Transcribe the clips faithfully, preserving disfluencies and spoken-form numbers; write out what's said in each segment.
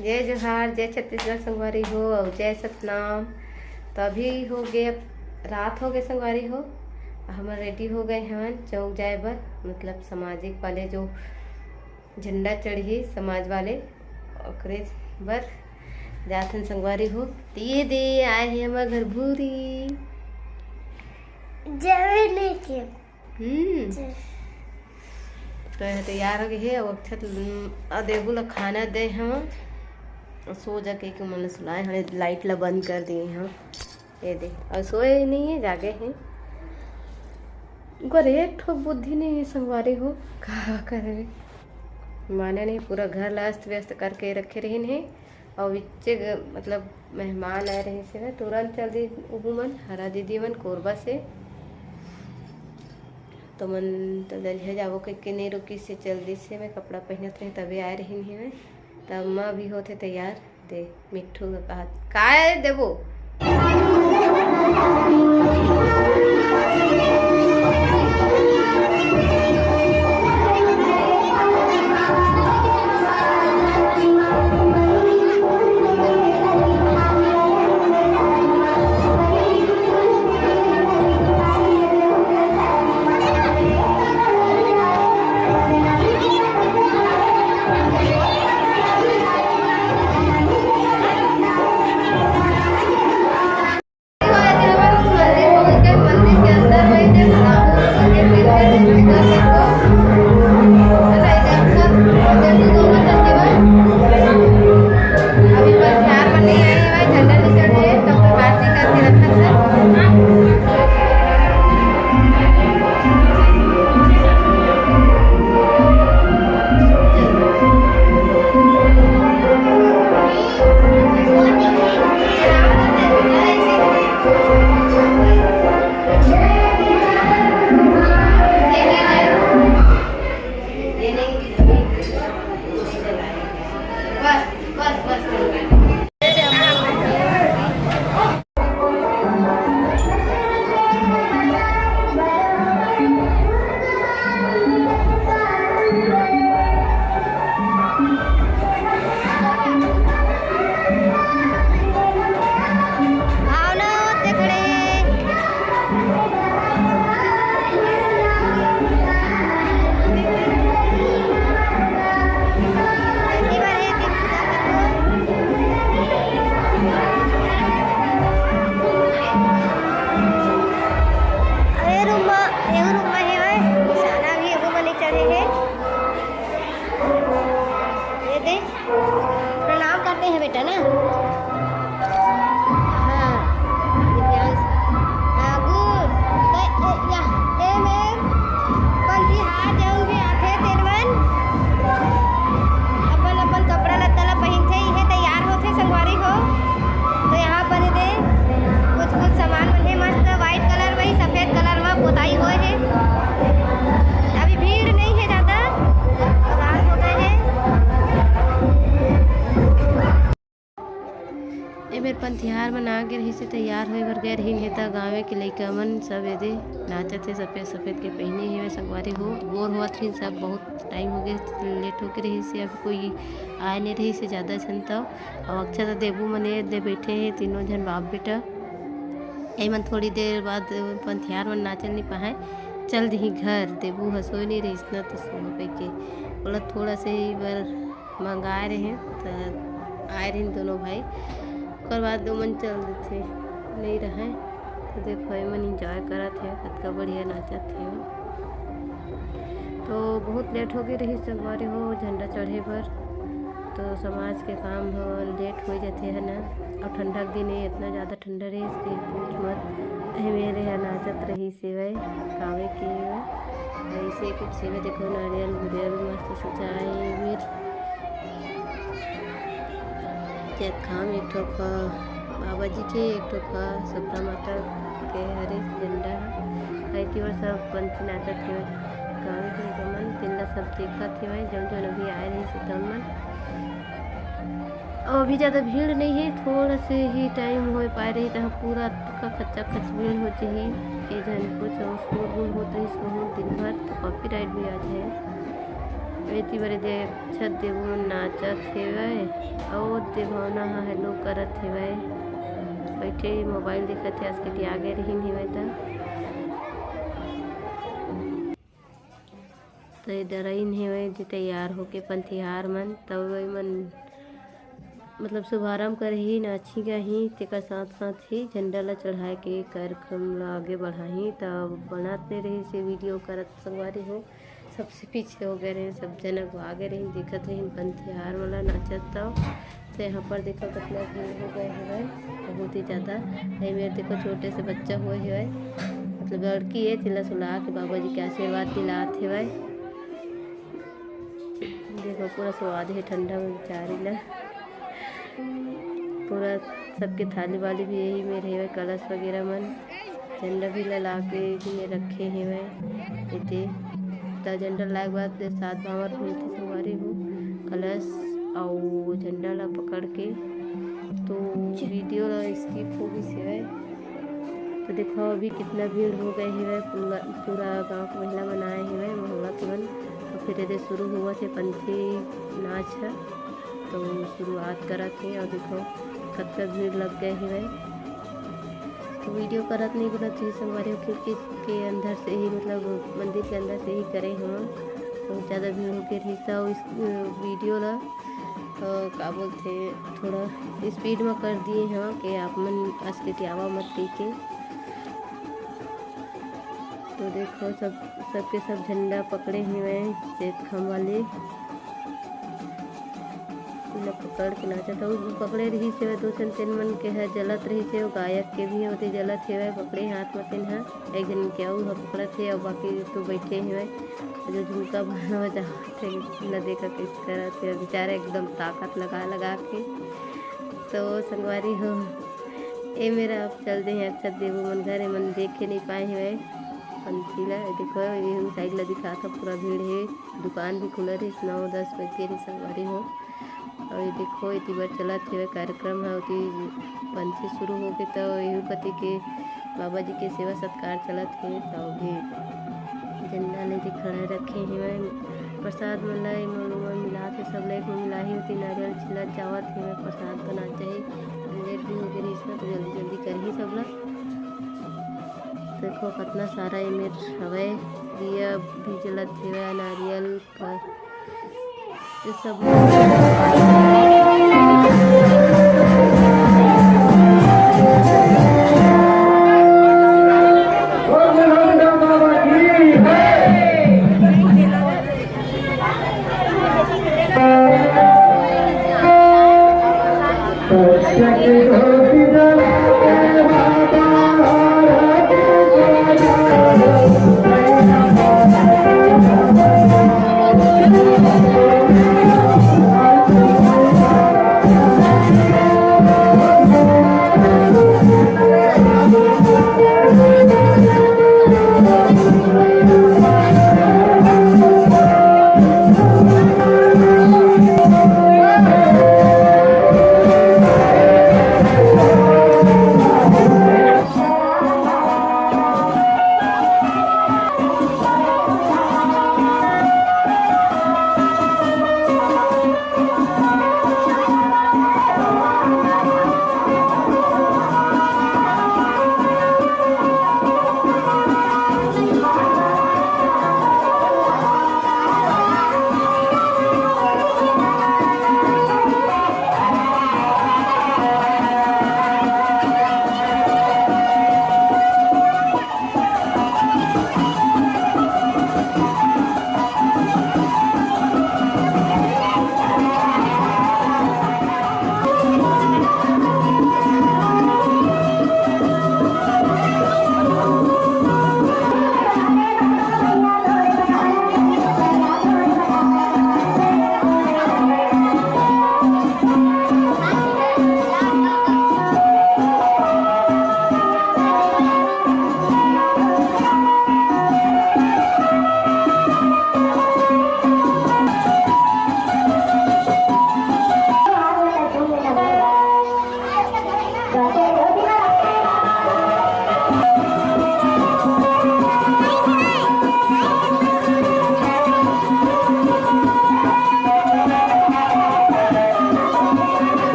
जय जोहार, जय छत्तीसगढ़ संगवारी हो, अउ जय सतनाम। तो अभी हो गए, रात हो गए संगवारी हो, हमन रेडी हो गए हवन चौक जाए बर, मतलब सामाजिक वाले जो झंडा चढ़ी समाज वाले, ओकरे बर जात हन संगवारी हो। तो ये दे आए हे हमर घर भूरी। जय लेके। हम्म। जय। तो यह तैयार हो गई है। अब अक्षत ल-, अ, देबू ला खाना दे हम। सो जा के, के मन ला सुलाए हन, लाइट ला बंद कर दिए हम। ये दे, अउ सोए नहीं है, जागे हैं। ओकर एक ठोक बुद्धि नहीं है संगवारी हो, का करे। माने नहीं, पूरा घर ला अस्त व्यस्त करके रखे रहिन है। अउ इच्चे ग-, मतलब मेहमान आए रहिस हे, तुरंत चल दी उहू मन, हरा दीदी मन कोरबा से। तो मन तो दलिया जाबो कहिके नहीं रुकिस हे, चल दिस हे। मैं कपड़ा पहनत रही तबे आए रहिन हे मैं। तब माँ भी होथे तैयार। दे मिट्ठू का कहा, काय देबो? ए रूम म, एहू रूम म हेवय, निशाना भी एगो म नइ चढ़े हे। ये दे, प्रणाम करते हैं बेटा ना। हाँ, दिव्यांश। हाँ, good। तो ए, या, ए में पंथीहार जउन भी आथे तेन मन अपन अपन कपड़ा लत्ता ला पहिनथे, इहे तैयार होथे संगवारी हो। तो यहाँ पर दे कुछ कुछ सामान मन हे मस्त white colour, वही सफेद colour में पोताई होए हे। अभी भीड़ नहीं है ज्यादा, आराम होता है। ए बेर पंथीहार मन आ गे रहिस हे, तैयार होए बर गए रहिन हे, त गाँवे के लइका मन सब एदे नाचत हे, सफेद सफेद के पहिने हे संगवारी हो। बोर होवत रहिन सब, बहुत टाइम हो गए, लेट होके रहिस हे, अभी कोई आए नहीं रहिस हे ज्यादा झन। त अउ अक्षत देबू मन एदे बैठे हे, तीनों झन बाप बेटा। एमन थोड़ी देर बाद पंथियार मन नाचल नहीं पाए, चल दिही घर, देबू ह सोए नहीं रहिस न, तो सोए कहिके ओला थोड़ा से ही बर मंगाए रहे, त आए रहिन दोनों भाई। ओकर बाद ओमन चल देथे, नहीं रहे। तो देखो, एमन enjoy करत हे, कतका बढ़िया नाचत हे। तो बहुत लेट हो गए रही संगवारी हो झंडा चढ़े बर, तो समाज के काम ह लेट हो जाथे है ना। और ठंडा के दिन हे, इतना ज़्यादा ठंडा रहिस कि पूछ मत। एमे रे ह नाचत रहिस हेवय, गावे के हेवय। ऐसे कुछ सेवे देखो, नारियल उरियल मस्त सजाए हे। चैतखाम एक ठो का बाबा जी के, एक ठो का सप्ता माता के हरे झंडा ह। ऐती ओर सब पंथी नाचत हेवय। गाँव के लोगन मन तेन ला सब देखत हेवय, जउन जउन अभी आए रहिस हे तउन मन। अउ अभी ज़्यादा भीड़ नहीं है, थोड़ा से ही टाइम हो पाए रही, तो पूरा का खच्चा खच भीड़ हो जाही। के झन कुछ शोरगुल होत रहिस बहुत दिन भर, तो कॉपीराइट भी आ जाए। एती बरे दे अक्षत देव मन नाचत हेवय, अउ दे भावना ह हेलो करत हेवय, बइठे मोबाइल देखत हे, अस्कटिया गे रहिन हेवय त। त ए दर आइन हेवय जे तैयार होके पंथिहार मन, तब ए मन मतलब शुभारंभ करही, नाचही गाही, तेकर साथ साथ ही झंडा ला चढ़ाए के कार्यक्रम ला आगे बढ़ाही। त बनात नइ रहिस हे वीडियो करत संगवारी हो, सबसे पीछे हो गए रहे, सब जन अगवा गए रहे, देखत रहे पंथिहार वाला नाचत। तब तो यहाँ पर देखो कितना भीड़ हो गए हवय, बहुत ही ज़्यादा। ये मेरे देखो छोटे से बच्चा हुए हवय, मतलब लड़की है, तिला सुला के बाबा जी के आशीर्वाद दिलात हवय। देखो पूरा स्वाद है ठंडा में बेचारी ला। पूरा सबके थाली वाली भी यही में रहे, कलश वगैरह मन, झंडा भी ला के भी में रखे हेवय। एते त झंडा लाए के बाद सात भांवर घूमते संगवारी हो, कलश अउ झंडा ला पकड़ के। तो वीडियो ला स्किप हो गई हेवय। तो देखो अभी कितना भीड़ हो गए हेवय, पूरा, पूरा गांव के महिला मन आए हेवय, मोहल्ला के मन। तो फिर एदे शुरू हुआ थे पंथी नाच है, तो शुरुआत करत हे। और देखो कतका भीड़ लग गए हेवय। तो वीडियो करत नहीं बनत रही संगवारी हो, खिड़की के अंदर से ही, मतलब मंदिर के अंदर से ही करे हम। बहुत ज़्यादा भीड़ होके रही था इस वीडियो ला, अ, का बोलते, थोड़ा स्पीड में कर दिए हैं कि आप मन अस्कटियावा मत कह के। तो देखो सब, सबके सब झंडा पकड़े हुए हैं, चेत खम वाले। इला पकड़ के नाचत हे। उ पकड़े रहिस हेवय, दो झन तेन मन के ह जलत रहिस हे, गायक के भी ओदे जलत हेवय, पकड़े हाथ म तेन ह। एक झन के अउ ह पकड़त हे, अउ बाकी तो बइठे हेवय। जो झुमका बजावत हे, न देखा कइसे करत हे, बेचारा एकदम ताकत लगा लगा के। तो संगवारी हो, ए मेरा अब चल दे हैं अक्षत देवो मन घर, ए मन देखे नहीं पाए हेवय पंथी ला। ए देखो, ए साइड ला दिखात हे, पूरा भीड़ हे। दुकान भी खुला रहिस, नौ दस बज गे रहिस संगवारी हो। अउ ये देखो, एती बर चलत हेवय कार्यक्रम ह, ओती पंथी शुरू हो गे, त एहू कति के बाबा जी के सेवा सत्कार चलत हे। त अभी झंडा लेके खड़ा रखे हेवय। प्रसाद मन ल एमा लोगन मिलात हे, सब ल एक म मिलाही, ओती नारियल छिलत जावत हेवय, प्रसाद बनात जाही। लेट भी हो गे रहिस ना, त जल्दी जल्दी करही सब ल। देखो, कतना सारा एमेर हवय, दिया भी जलत हेवय, नारियल ये सब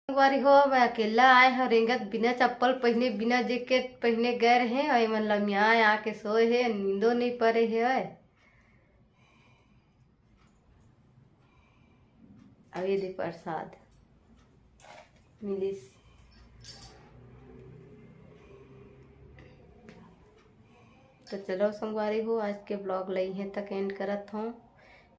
संगवारी हो, मैं अकेला आए हव रेंगत, बिना चप्पल पहिने, बिना जैकेट पहिने गए रहे, अउ एमन लमियाए आके सोए हे, नींदो नहीं परे हे। अउ ये दे प्रसाद मिलिस। तो चलो संगवारी हो, आज के ब्लॉग ल इहें तक एंड करत हौं।